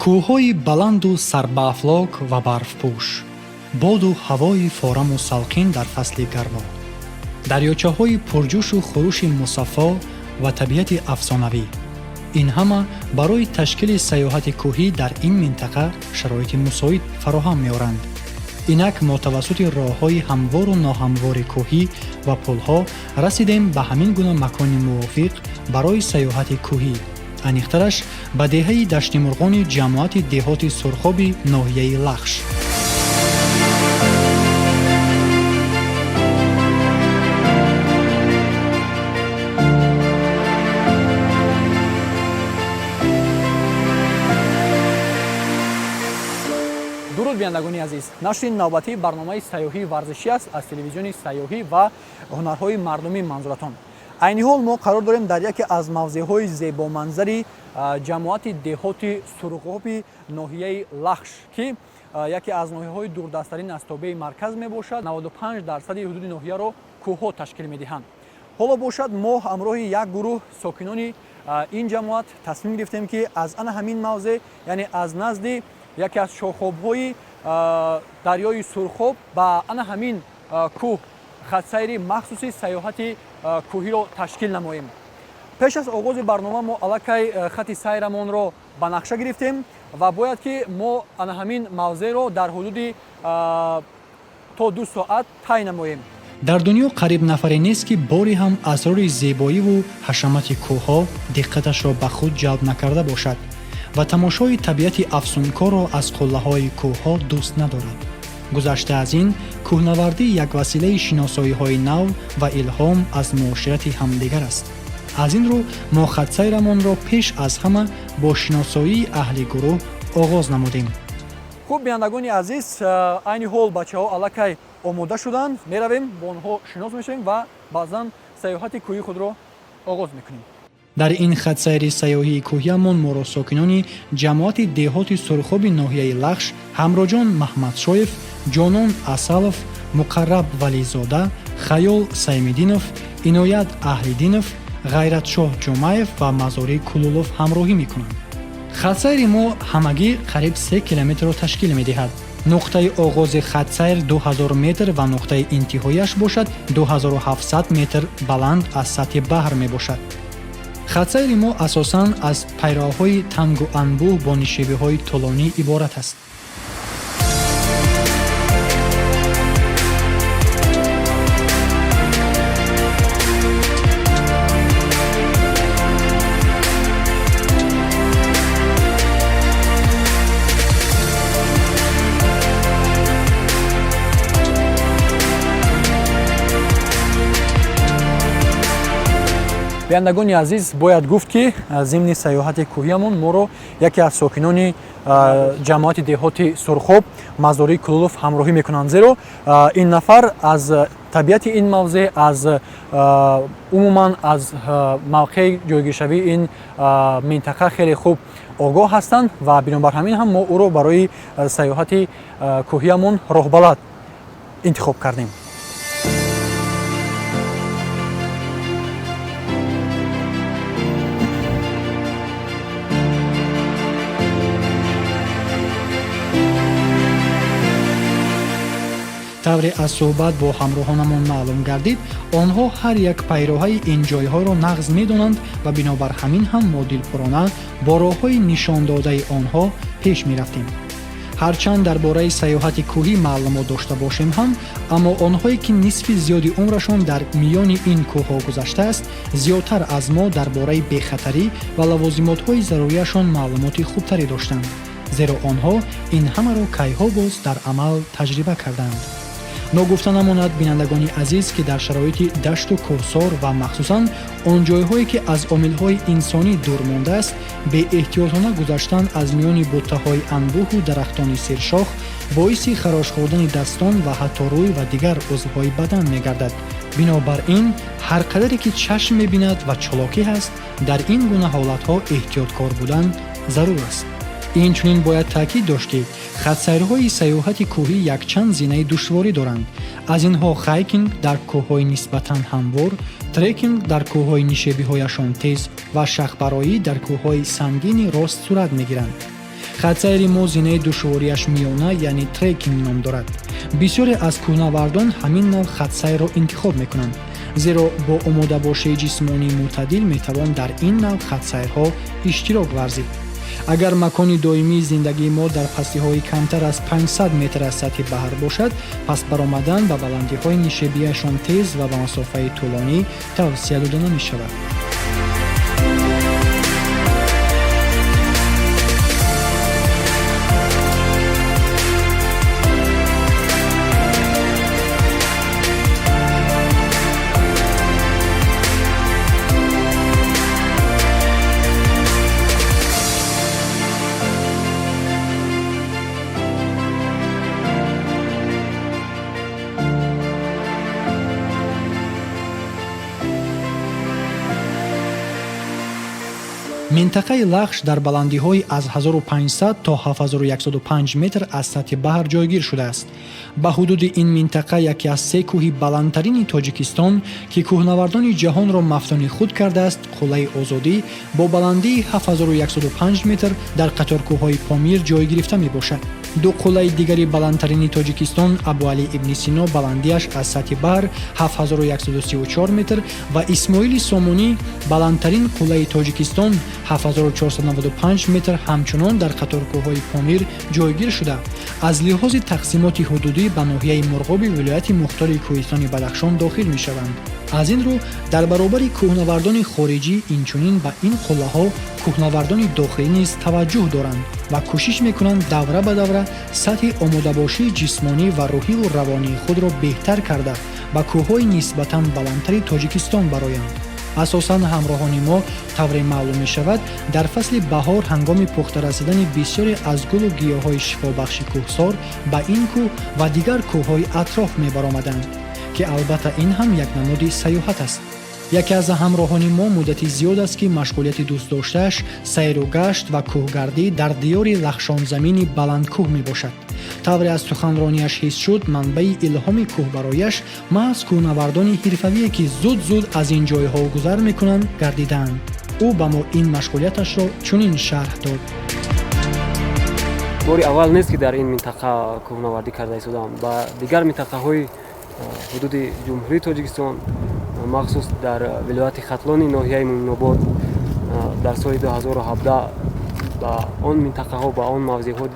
Кӯҳҳои баланду сарбаафлок ва барфпӯш, боду ҳавои фораму салқин дар фасли гармо, дарёчаҳои пурҷӯшу хурӯши мусаффо ва табиати афсонавӣ — ин ҳама барои ташкили сайёҳати кӯҳӣ дар ин минтақа шароити мусоид фароҳам меоранд. Инак мо тавассути роҳҳои ҳамвору ноҳамвори кӯҳӣ ва пулҳо расидем ба ҳамин гуна макони мувофиқ барои сайёҳати кӯҳӣ, аниқтараш ба деҳаи Даштимурғони ҷамоати деҳоти Сурхоби ноҳияи Лахш. Дуруд, бинандагони азиз! Нашри навбатии барномаи сайёҳии варзишӣ аст аз телевизиони сайёҳӣ ва ҳунарҳои мардумӣ манзуратон. Айни ҳол мо қарор дорем дар яке аз мавзеъҳои зебоманзари ҷамоати деҳоти Сурғоби ноҳияи Лахш, ки яке аз ноҳияҳои дурдасттарин аз тобеи марказ мебошад. 95 дарсади ҳудуди ноҳияро кӯҳҳо ташкил медиҳанд. Ҳоло бошад, мо ҳамроҳи як гурӯҳ сокинони ин ҷамоат тасмим гирифтем, ки аз ана ҳамин мавзеъ, яъне аз назди яке аз шохобҳои дарёи Сурхоб ба ана ҳамин кӯҳ хатсайри махсуси сайёҳати кӯҳиро ташкил намоем. Пеш аз оғози барнома мо аллакай хати сайрамонро ба нақша гирифтем ва бояд ки мо ана ҳамин мавзеъро дар ҳудуди то 2 соат тай намоем. Дар дунё қариб нафаре нест, ки бори ҳам асрори зебоиву ҳашамати кӯҳҳо диққаташро ба худ ҷалб накарда бошад ва тамошои табиати афсункорро аз қуллаҳои кӯҳҳо дӯст надорад. Гузашта аз ин, кӯҳнавардӣ як василаи шиносоиҳои нав ва илҳом аз муоширати ҳамдигар аст. Аз ин рӯ мо хатсайрамонро пеш аз ҳама бо шиносоии аҳли гурӯҳ оғоз намудем. Хуб, бинандагони азиз, айни ҳол бачаҳо аллакай омода шуданд. Меравем, бо онҳо шинос мешавем ва баъзан сайёҳати кӯҳии худро оғоз мекунем. Дар ин хатсайри сайёҳии кӯҳиямон моро сокинони ҷамоати деҳоти Сурхоби ноҳияи Лахш Ҳамроҷон Маҳмадшоев, Ҷонон Асалов, Муқарраб Вализода, Хаёл Саймидинов, Иноят Аҳлидинов, Ғайратшоҳ Ҷумаев ва Мазорӣ Кулулов ҳамроҳӣ мекунанд. Хатсайри мо ҳамагӣ қариб 3 километрро ташкил медиҳад. Нуқтаи оғози хатсайр 2000 метр ва нуқтаи интиҳояш бошад 2700 метр баланд аз сатҳи баҳр мебошад. Хатсайри мо асосан аз пайроҳҳои тангу анбӯҳ бо нишебиҳои тӯлонӣ иборат аст. Бинандагони азиз, бояд гуфт, ки зимни сайёҳати кӯҳиямон моро яке аз сокинони ҷамоати деҳоти Сурхоб Мазории Кулулов ҳамроҳӣ мекунанд, зеро ин нафар аз табиати ин мавзеъ, аз умуман аз мавқеи ҷойгиршавии ин минтақа хеле хуб огоҳ ҳастанд ва бинобар ҳамин ҳам мо ӯро барои сайёҳати кӯҳиямон роҳбалад интихоб кардем. Тавре аз суҳбат бо ҳамроҳонамон маълум гардид, онҳо ҳар як пайроҳаи ин ҷойҳоро нағз медонанд ва бинобар ҳамин ҳам мо дилпурона бо роҳҳои нишондодаи онҳо пеш мерафтем. Ҳарчанд дар бораи сайёҳати кӯҳӣ маълумот дошта бошем ҳам, аммо онҳое ки нисфи зиёди умрашон дар миёни ин кӯҳҳо гузаштааст, зиёдтар аз мо дар бораи бехатарӣ ва лавозимотҳои зарурияшон маълумоти хубтаре доштанд, зеро онҳо ин ҳамаро кайҳо боз дар амал таҷриба карданд. Ногуфта намонад, бинандагони азиз, ки дар шароити дашту кӯҳсор ва махсусан он ҷойҳое, ки аз омилҳои инсонӣ дур мондааст, беэҳтиётона гузаштан аз миёни буттаҳои анбӯҳу дарахтони сершох боиси харош хӯрдани дастон ва ҳатто рӯй ва дигар узвҳои бадан мегардад. Бинобар ин ҳар қадаре ки чашм мебинад ва чолокӣ ҳаст, дар ин гуна ҳолатҳо эҳтиёткор будан зарур аст. Инчунин бояд таъкид дошт, ки хатсайрҳои сайёҳати кӯҳӣ якчанд зинаи душворӣ доранд. Аз инҳо хайкинг дар кӯҳҳои нисбатан ҳамвор, трекинг дар кӯҳҳои нишебиҳояшон тез ва шахбароӣ дар кӯҳҳои сангини рост сурат мегиранд. Хатсайри мо зинаи душвориаш миёна, яъне трекинг ном дорад. Бисёре аз кӯҳнавардон ҳамин нав хатсайрро интихоб мекунанд, зеро бо омодабошии ҷисмонии мӯътадил метавон дар ин нав хатсайрҳо иштирок варзид. Агар макони доимии зиндагии мо дар пастиҳои камтар аз 500 метр аз сатҳи баҳр бошад, пас баромадан ба баландиҳои нишебияшон тез ва ба масофаи тӯлонӣ тавсия дода намешавад. Минтақаи Лахш дар баландиҳои аз 1500 то 7105 метр аз сатҳи баҳр ҷойгир шудааст. Ба ҳудуди ин минтақа яке аз се кӯҳи баландтарини Тоҷикистон, ки кӯҳнавардони ҷаҳонро мафтуни худ кардааст, Қуллаи Озодӣ бо баландии 7105 метр дар қаторкӯҳҳои Помир ҷой гирифта мебошад. Ду қуллаи дигари баландтарини Тоҷикистон, Абуалӣ ибни Сино, баландиаш аз сатҳи баҳр 7134 метр, ва Исмоили Сомонӣ, баландтарин қуллаи Тоҷикистон, 7495 метр, ҳамчунон дар қаторкӯҳҳои Помир ҷойгир шуда, аз лиҳози тақсимоти ҳудудӣ ба ноҳияи Мурғоби вилояти мухтори Кӯҳистони Бадахшон дохил мешаванд. Аз ин рӯ, дар баробари кӯҳнавардони хориҷӣ, инчунин ба ин қуллаҳо кӯҳнавардони дохилӣ низ таваҷҷӯҳ доранд ва кӯшиш мекунанд давра ба давра сатҳи омодабошии ҷисмонӣ ва рӯҳиву равонии худро беҳтар карда, ба кӯҳҳои нисбатан баландтари Тоҷикистон бароянд. Асосан ҳамроҳони мо, тавре маълум мешавад, дар фасли баҳор, ҳангоми пухта расидани бисёре аз гулу гиёҳҳои шифобахши кӯҳсор, ба ин кӯҳ ва дигар кӯҳҳои атроф мебаромаданд, ки албатта ин ҳам як намуди сайёҳат аст. Яке аз ҳамроҳони мо муддати зиёд аст, ки машғулияти дӯстдоштааш сайру гашт ва кӯҳгардӣ дар диёри лахшонзамини баландкӯҳ мебошад. Тавре аз суханронияш ҳис шуд, манбаи илҳоми кӯҳбарояш маҳз кӯҳнавардони ҳирфавие, ки зуд-зуд аз ин ҷойҳо гузар мекунанд, гардидаанд. Ӯ ба мо ин машғулияташро чунин шарҳ дод. Бори аввал нест, ки дар ин минтақа кӯҳнавардӣ карда истодам. Ба дигар минтақаҳои ҳудуди Ҷумҳурии Тоҷикистон, махсус дар вилояти Хатлони ноҳияи Муъминобод, дар соли 2017 ба он минтақаҳо, ба он мавзеъҳо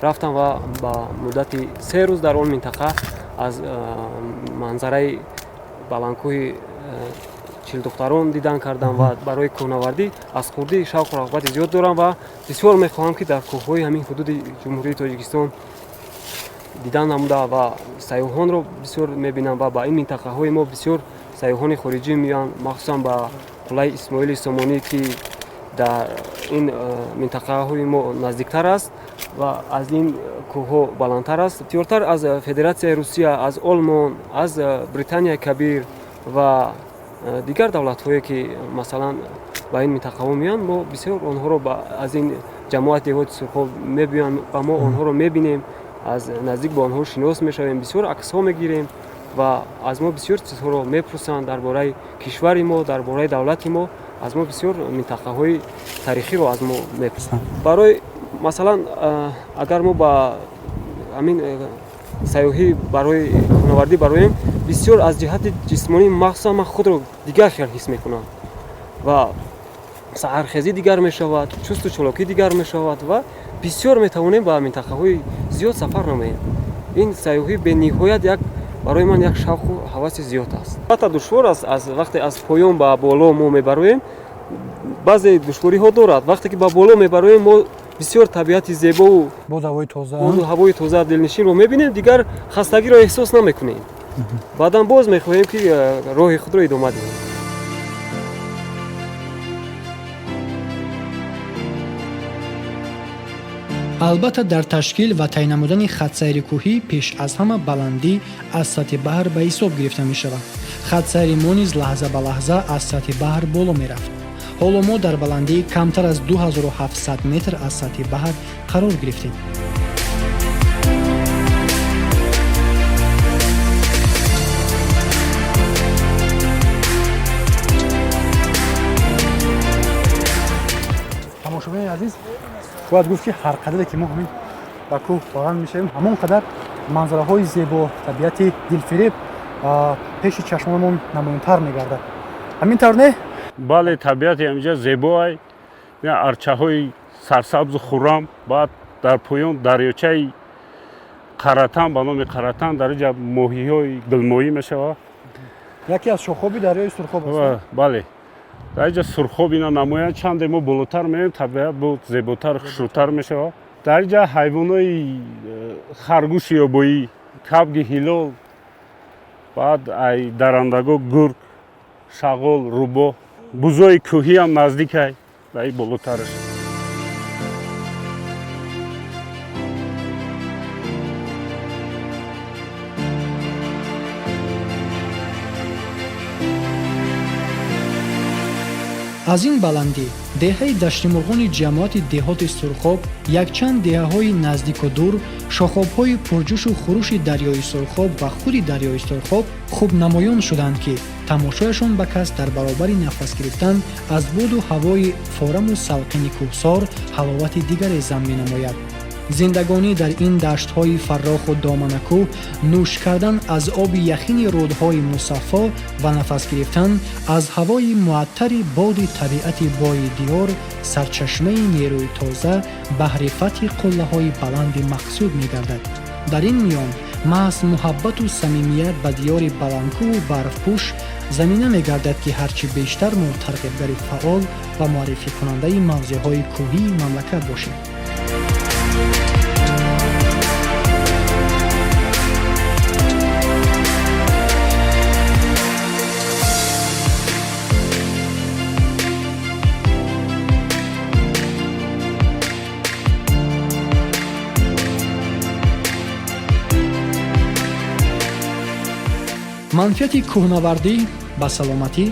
рафтам ва ба муддати 3 рӯз дар он минтақа аз манзараи баландкӯҳи Чилдухтарон дидан кардам. Ва барои кӯҳнавардӣ аз хурдӣ шавқу рағбати зиёд дорам ва бисёр мехоҳам, ки дар кӯҳҳои ҳамин ҳудуди Ҷумҳурии Тоҷикистон дидан намуда ва сайёҳонро бисёр мебинам. Ва ба ин минтақаҳои мо бисёр сайёҳони хориҷӣ меоянд, махсусан ба қуллаи Исмоили Сомонӣ, ки дар ин минтақаҳои мо наздиктар аст ва аз ин кӯҳҳо баландтар аст. Бисёртар аз Федератсияи Русия, аз Олмон, аз Британияи Кабир ва дигар давлатҳое, ки масалан ба ин минтақаҳо меоянд, мо бисёр онҳоро аз ин ҷамоати деҳоти Сурхоб мебиёянд ва мо онҳоро мебинем, аз наздик бо онҳо шинос мешавем, бисёр аксҳо мегирем ва аз мо бисёр чизҳоро мепурсанд дар бораи кишвари мо, дар бораи давлати мо. Аз мо бисёр минтақаҳои таърихиро аз мо мепурсанд. Барои масалан, агар мо ба ҳамин сайёҳӣ барои кӯҳнавардӣ бароем, бисёр аз ҷиҳати ҷисмонӣ, махсусан ман худро дигар хел ҳис мекунам ва саҳархезӣ дигар мешавад, чусту чолокӣ дигар мешавад ва бисёр метавонем ба минтақаҳои зиёд сафар намоем. Ин сайёҳӣ бениҳоят як барои ман як шавқу ҳаваси зиёд аст. Албатта, душвор аст. Аз вақте аз поён ба боло мо мебароем, баъзе душвориҳо дорад. Вақте ки ба боло мебароем, мо бисёр табиати зебову боз ҳавои тоза, ҳавои тоза, дилнишинро мебинем, дигар хастагиро эҳсос намекунем. Баъдан боз мехоҳем, ки роҳи худро идома диҳем. Албатта, дар ташкил ва тай намудани хатсайри кӯҳӣ пеш аз ҳама баландӣ аз сатҳи баҳр ба ҳисоб гирифта мешавад. Хатсайри мо низ лаҳза ба лаҳза аз сатҳи баҳр боло мерафт. Ҳоло мо дар баландии камтар аз 2700 метр аз сатҳи баҳр қарор гирифтем. Тамошобинони азиз. Бояд гуфт, ки ҳар қадре ки мо ҳамин ба кӯҳ баланд мешавем, ҳамон қадар манзараҳои зебо, табиати дилфиреб пеши чашмонамон намоёнтар мегардад. Ҳамин тавр, не? Бале, табиати ҳаминҷа зебоай, арчаҳои сарсабзу хуррам, баъд дар поён дарёчаи Қаратан ба номи Қаратан, дар инҷа моҳиҳои гулмоҳӣ мешавад. Яке аз шохоби дарёи Сурхоб аст. Бале, дар инҷа Сурхоб ина намоян. Чанде мо болотар меоем, табиат бо зеботар, хушрӯтар мешавад. Дар инҷа ҳайвонои харгӯши ёбоӣ, кабги ҳилол, баъд ай дарандаго гург, шағол, рӯбоҳ, бузои кӯҳиам наздикай дар ин болотараш. Аз ин баландӣ деҳаи Даштимурғони ҷамоати деҳоти Сурхоб, якчанд деҳаҳои наздику дур, шохобҳои пурҷӯшу хурӯши дарёи Сурхоб ва худи дарёи Сурхоб хуб намоён шуданд, ки тамошояшон ба кас дар баробари нафас гирифтан аз боду ҳавои фораму салқини кӯҳсор ҳаловати дигаре зам менамояд. Зиндагонӣ дар ин даштҳои фарроху доманакӯҳ, нӯш кардан аз оби яхини рӯдҳои мусаффо ва нафас гирифтан аз ҳавои муаттари боди табиати бои диёр сарчашмаи нерӯи тоза баҳри фатҳи қуллаҳои баланди мақсуд мегардад. Дар ин миён маҳз муҳаббату самимият ба диёри баландкӯҳу барфпӯш замина мегардад, ки ҳарчи бештар мо тарғибгари фаъол ва муаррификунандаи мавзеъҳои кӯҳии мамлакат бошем. Манфиати кӯҳнавардӣ ба саломатӣ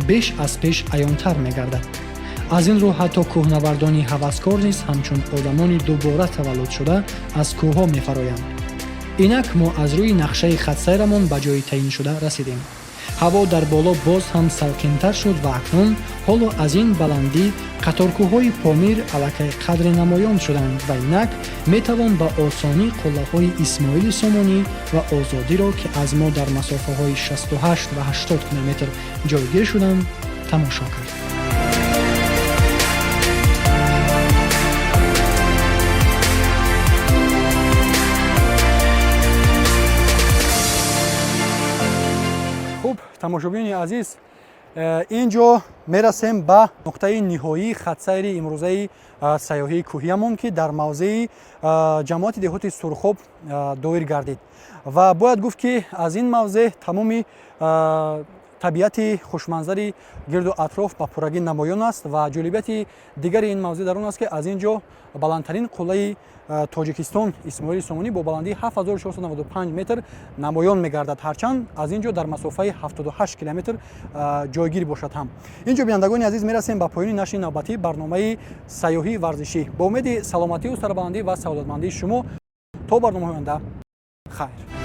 беш аз пеш аёнтар мегардад. Аз ин рӯ ҳатто кӯҳнавардони ҳаваскор низ ҳамчун одамони дубора таваллудшуда аз кӯҳҳо мефароянд. Инак мо аз рӯи нақшаи хатсайрамон ба ҷои таъиншуда расидем. Ҳаво дар боло боз ҳам салқинтар шуд ва акнун ҳоло аз ин баландӣ қаторкӯҳҳои Помир аллакай қадре намоён шуданд ва инак метавон ба осонӣ қуллаҳои Исмоили Сомонӣ ва Озодиро, ки аз мо дар масофаҳои 68 ва 80 километр ҷойгир шуданд, тамошо кард. Хуб, тамошобинони азиз, ин ҷо мерасем ба нуқтаи ниҳоии хатсайри имрӯзаи сайёҳии кӯҳиямон, ки дар мавзеи ҷамоати деҳоти Сурхоб доир гардид. Ва бояд гуфт, ки аз ин мавзеъ тамоми табиати хушманзари гирду атроф ба пуррагӣ намоён аст. Ва ҷолибияти дигари ин мавзеъ дар он аст, ки аз ин ҷо баландтарин қуллаи Тоҷикистон, Исмоили Сомонӣ, бо баландии 7495 метр намоён мегардад, ҳарчанд аз ин ҷо дар масофаи 78 километр ҷойгир бошад ҳам. Ин ҷо, бинандагони азиз, мерасем ба поёни нашри навбатии барномаи сайёҳии варзишӣ. Бо умеди саломатию сарбаландӣ ва саодатмандии шумо то барномаҳои оянда, хайр.